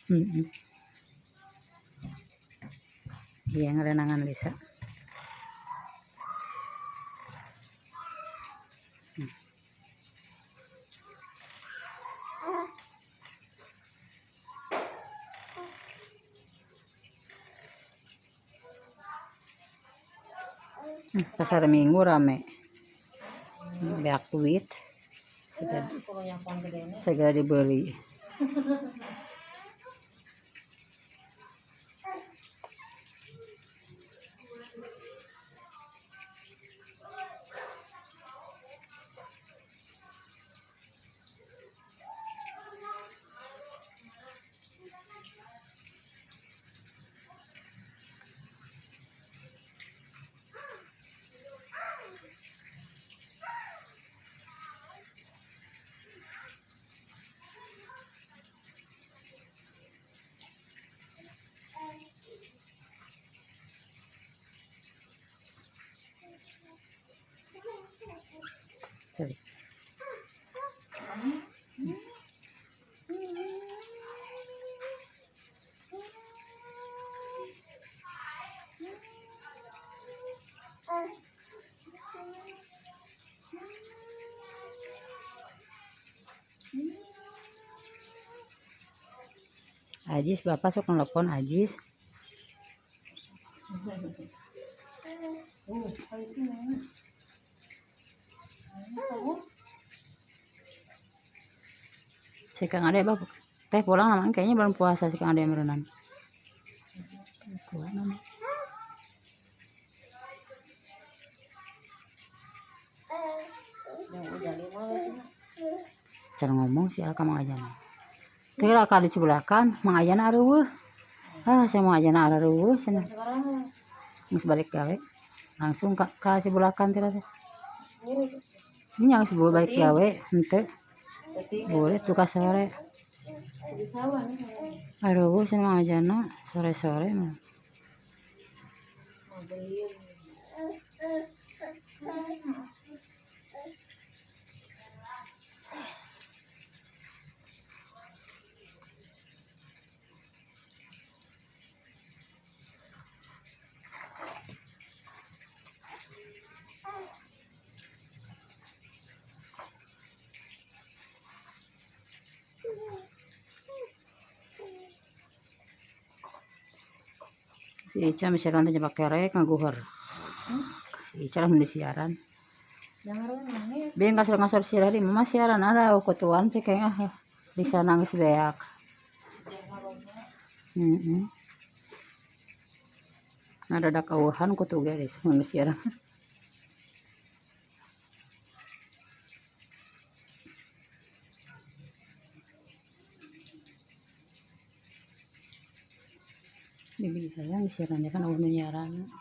Heeh. Iya ngarenangan Lisa. Pasar Minggu rame. Banyak duit. Segera dibeli. Sorry. Ajis, bapak sok nelpon Ajis. Si Kang Ade bapak teh pulang namanya kayaknya belum puasa si Kang Ade merenang. Cara ngomong si Alka Mang Ajana. Kira kali sebelahkan Mang Ajana areueuh. Ah, saya Mang Ajana areueuh cenah. Geus balik gawe. Langsung ka sebelahkan teh. Ini yang sebelum balik gawe henteu. Boleh tuh sore. Aduh, cenah Mang Ajana sore-sore mah. Si Ica misalkan teh pakai rek ngaguhur. Si Ica lah mun siaran. Biar ngasor-ngasor siaran di mama siaran ada kutuan sih kayaknya bisa nangis beak. Ada ada kauhan kutu guys mun siaran. Bibi sayang siaran kan eueuh nu nyiaran.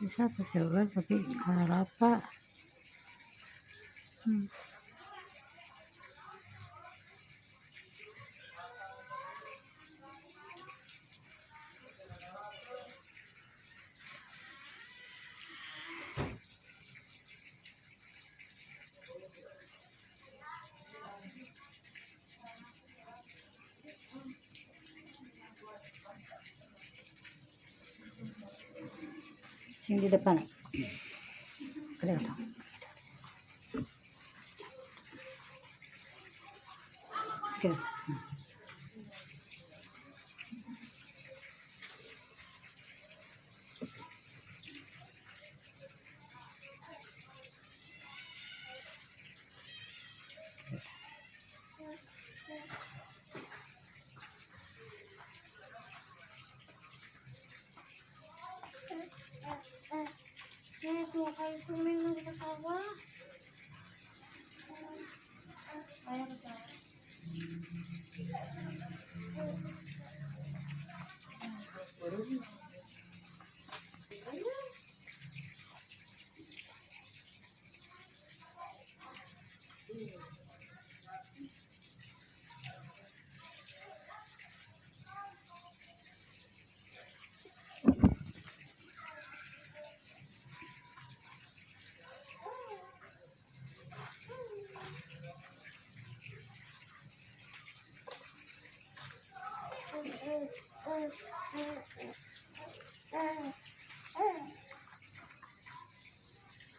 Bisa seueur tapi harapa. Sing di depan. Ada dong. Oke. Tuh kayak kuning lagi ke sawah. Ayo ke sawah.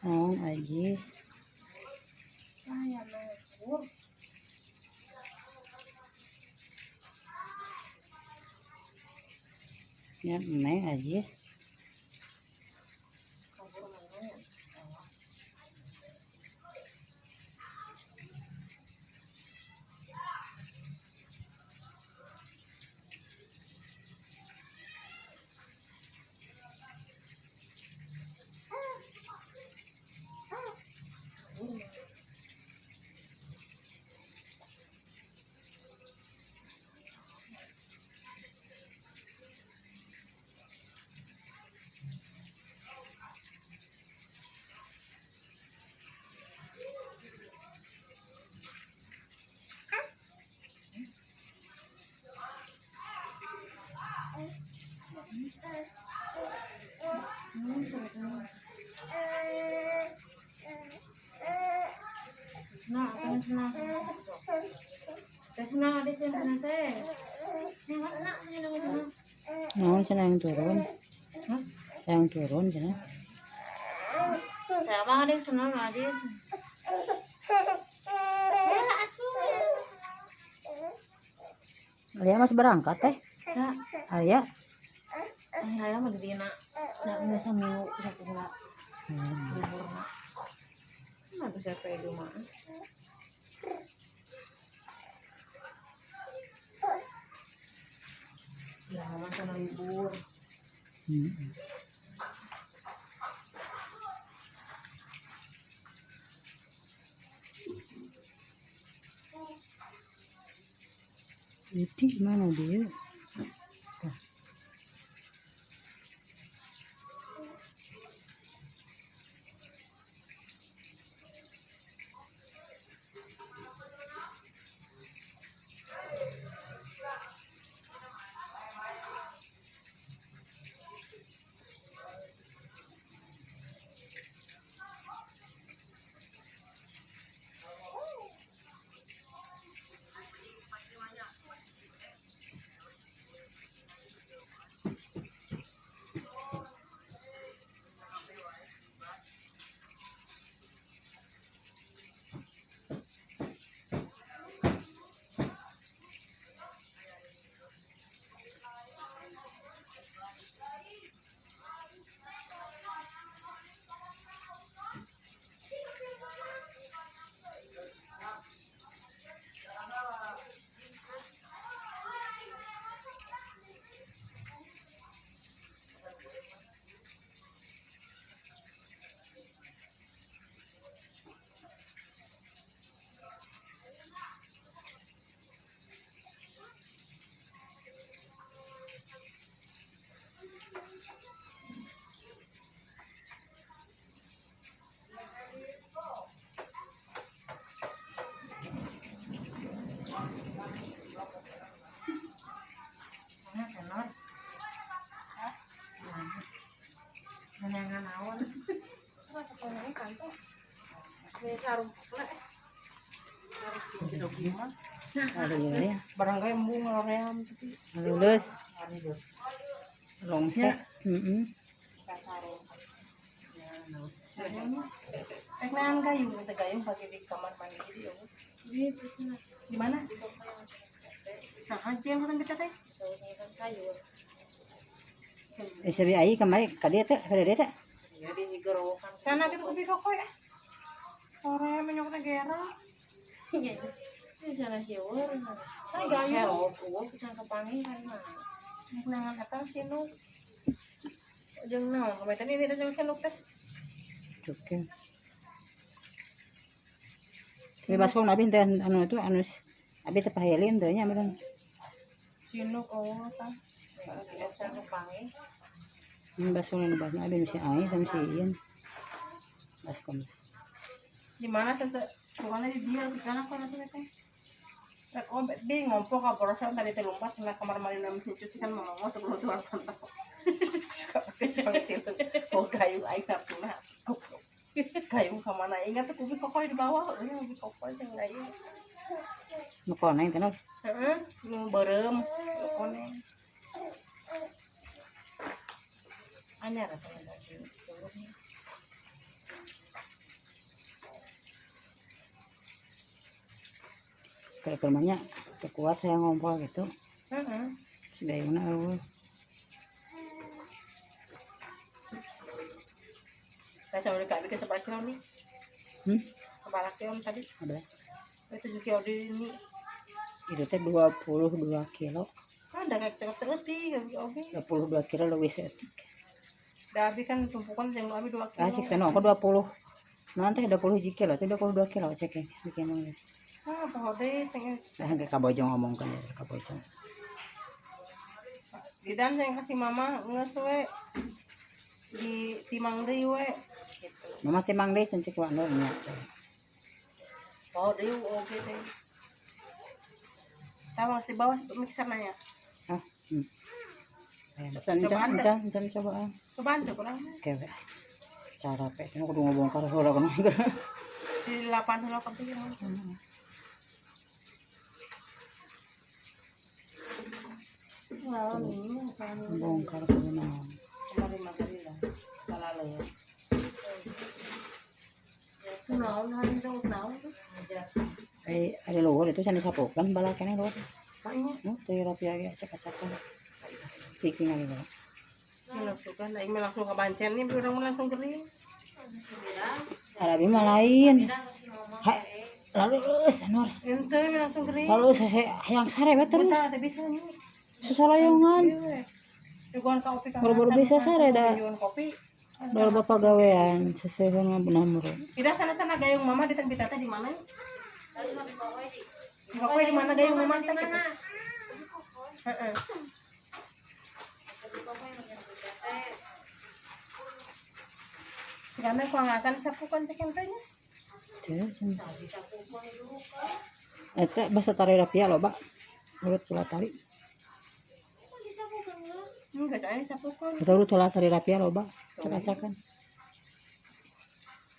Oh, Ajis. Ya, Neng Ajis. Oh, sana yang turun. Hah? Yang turun sana. Saya ada yang senang aja. Alia masih berangkat teh? Alia? Alia mah di dina. Nah, seminggu satu enggak. Libur mah. Mana bisa kayak di rumah? Ya, mama sama libur. Itu gimana dia? Anto. May sarong pula eh. Nah, barangay embung ngoream tapi lulus. Longse. Heeh. Rek naon gayung, teh gayung pakai di kamar mandi jadi ya. Di mana? Nah, aja yang kita teh. Sayur. Seri ai kemarin ka dieu teh, ka dieu teh. Ya di gorowokan. Sana gitu kopi kokoy ah. Sore menyok teh gera. Iya. Di sana sieur. Teh gayung. Serok, eueuh can kapanggih kan mah. Nangan eta sinuk. Jeung naon kemarin teh ini teh jeung sinuk teh. Cukin. Seri baskom abi teh anu itu anu abi teh pahelin teh nya meureun. Sinuk eueuh tah. Can kapanggih. Baskom nu baskom abi nu si ai sama si Iin. Baskom. Di mana teh bukannya di dia di kana kan teh. Rek ompet di ngompol ka borosan tadi teh lompat na kamar mandi na mesin cuci kan mama sebelum tuan pantau. Kecil-kecil. Oh gayung aing napuna. Goblok. Gayung ka mana ingat tuh kubi kokoy di bawah, ini kubi kokoy jeung gayung. Nu koneng teh. Heeh, nu beureum, nu koneng. Anyar rasanya sih. Kalau permanya kuat saya ngompol gitu. Heeh. Terus gayungna eueuh. Saya sama dekat bikin seberapa kilo nih? Seberapa kilo tadi? 11. 7 kilo di ini. Itu teh 22 kilo. Ah, da kayak cekot-ceketik oke. 22 kilo leuwih saeutik. Da abi kan tumpukan jeung abi 2 kilo. Ah, cek teh aku 20. Naon teh 20 kilo, teh 22 kilo cek bikin mah. Ah, poho deui ceng. Lah engke ka Bojong ngomongkeun ya ka Bojong. Didan yang kasih mama geus we di timang deui we gitu. Mama timang deui can cek wa nya. Poho deui oge teh. Tawang si bawah mixer nanya. Ah, Can cobaan. Cobaan tuh kurang. Oke, we. Cara pe teh kudu ngobongkar heula kana. Di 8 heula kepikiran. Bongkar kudu naon. Kemarin makan lah. Kalale. Naon hari itu naon. Ada luhur itu can disapukeun balakana luhur. Maknya. Nu teu rapi ge acak-acakan. Cicing lagi bala. Langsung kan, aing mah langsung ke bancen nih, urang langsung kering. Arabi mah lain. Ha, lalu Nur. Ente langsung kering. Lalu saya hayang sare we terus. Teu bisa nya. Susalayangan. Juguan ka kopi. Baru-baru bisa sare da. Juguan kopi. Baru bapak gawean seseheun mah beunah muru. Tidak sana-sana gayung mama di tengah teh di mana? Di kokoy di mana gayung mama teh gitu. Heeh. Karena kuangasan sapukan cek ente nya. Teu. Eta basa tari rapia loba. Urut tula tari. Enggak, saya sapukan. Eta urut tula tari rapia loba. Acak-acakan.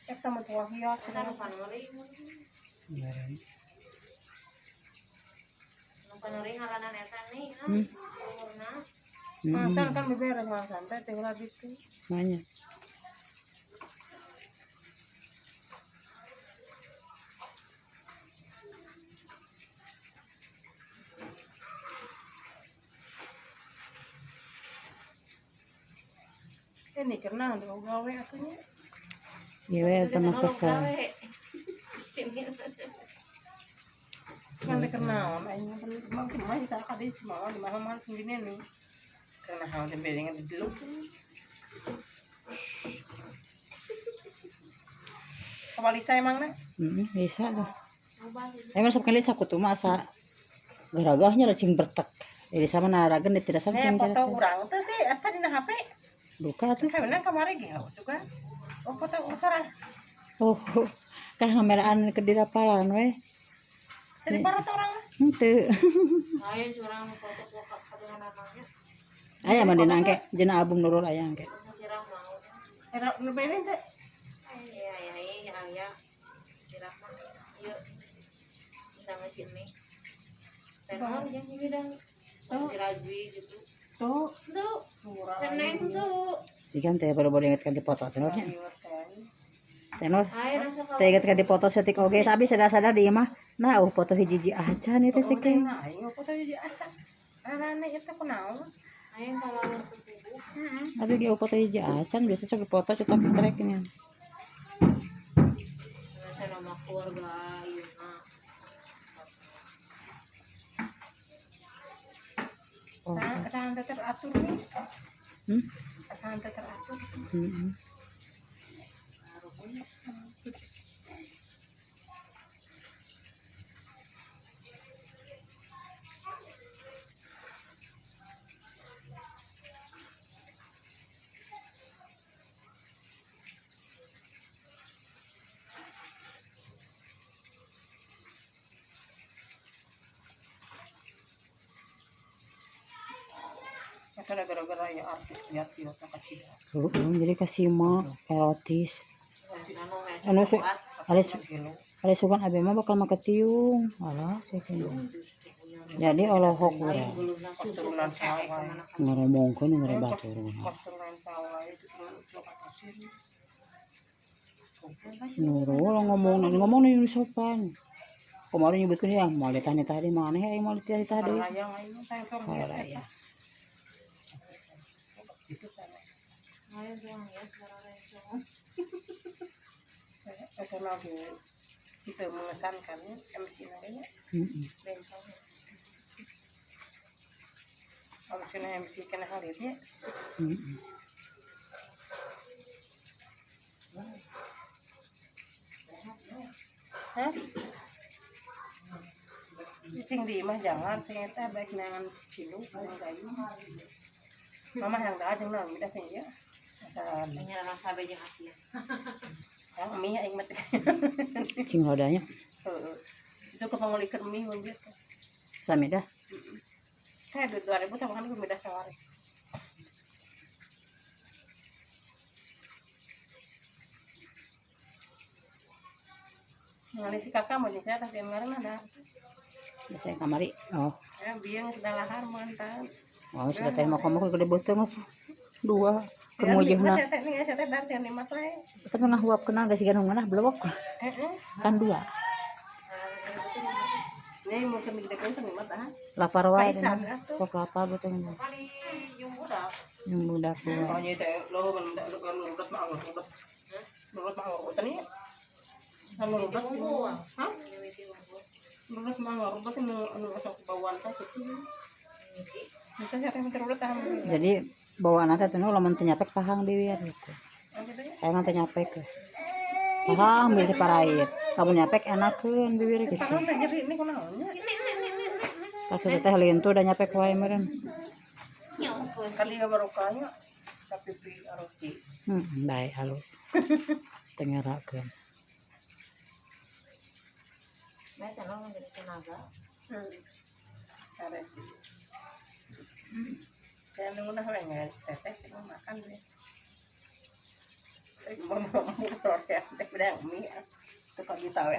Eta mah tuang hias Anu panori. Beneran. Anu panori ngalanan eta nih, umurna. Masan kan beberes masan teh teh ulah gitu. Nanya. Ini karena ada gawe atunya. Iya we eta mah kesel. Sini. Kan teh kenaon aing mah si mah bisa ka deui si mama di mana-mana sendiri nih. Karena hal tempe dengan dideluk. Apa Lisa emang nih? Lisa tuh. Emang sok Lisa kutu masa garagahnya cing bertek. Lisa mah naragen tidak sampai cing foto urang teh sih eta dina HP. Duka tuh. Kayak kamari ge juga. Oh foto sorang. Oh, kan kameraan ke dirapalan we. Jadi parah orang. Henteu. Ayo curang foto kabehan namanya. Aya mah dina engke dina album Nurul aya engke. Sirah mau. Era nu bene teh. Iya iya Si Rahma ieu sama si Emi. Tenor jeung si Widang. Si Rajwi gitu. Tuh, Tuh, teneng tuh. Si kan teh baru-baru inget kan dipoto tenornya. Tenor. Ayo Teh inget kan dipoto setik oge, sabi sadar-sadar di imah. Nah, foto hiji-hiji acan itu sih Teh. Aing foto hiji acan. Aneh itu kunaon? Aing kalau tubuh. Abi ge foto hiji acan biasa sok foto cetak trek nya. Saya nama keluarga ieu mah. Oh. Asan teratur nih. Asan teratur. Heeh. Karena gara-gara ya artis lihat kecil. Jadi kasih mah erotis. Anu ada sugan abi mah bakal make tiung. Alah, jadi olohok urang. Ngoromongkeun ngarebatur. Nurul ngomong ngomong nu sopan. Kemarin nyebutkeun ya moal ditanya tadi maneh aya moal ditanya tadi. Raya. Itu kan. Ayo dong ya sekarang itu lagu itu mengesankan MC namanya. Kalau cina MC kena halitnya. Hah? Cing di mah jangan, sing eta baik nangan cilu, gayu. Mama yang dah jeung naon beda sih ya. Asal nya rasa be jeung asia. Yang mie aing mah cek. Cing hodanya. Heeh. Itu kepangulikan mie mun bieu. Sami dah. Kayak duit 2000 tambahan gue beda sawari. Ngali si kakak mau jeung saya tas jeung ngaranna da. Saya kamari. Oh. Ya biang sudah lahar mantan. Oh, sudah teh mau kamu gede beuteung dua. Kemujeuhna. Tapi ngahuap kenal geus siga nu ngeunah blewek. Kan dua. Nih mungkin digedekeun teh lima tah. Lapar wae. Sok lapar beuteung. Jeung budak. Jeung budak dua. Oh nya teh lo mun nurut mah nurut. Nurut mah nurut nih. Nurut. Hah? Nurut mah nurut anu sok bawaan teh kitu. Jadi bawaan teh teu lamun teu nyapek pahang bibir gitu. Hayang teu nyapek. Pahang bibir parait. Lamun nyapek enakeun bibir gitu. Pahang teh nyeri ini kunaon nya? Tas teh lintu da nyapek wae meureun. Kali barokahnya tapi pi arusi. Bae halus. Teu ngerakeun. Bae teh naon jadi tenaga. Aresi. Saya nunggu nah nggak teteh mau makan deh. Mau mau ya, saya bilang mie, tukang ditawe.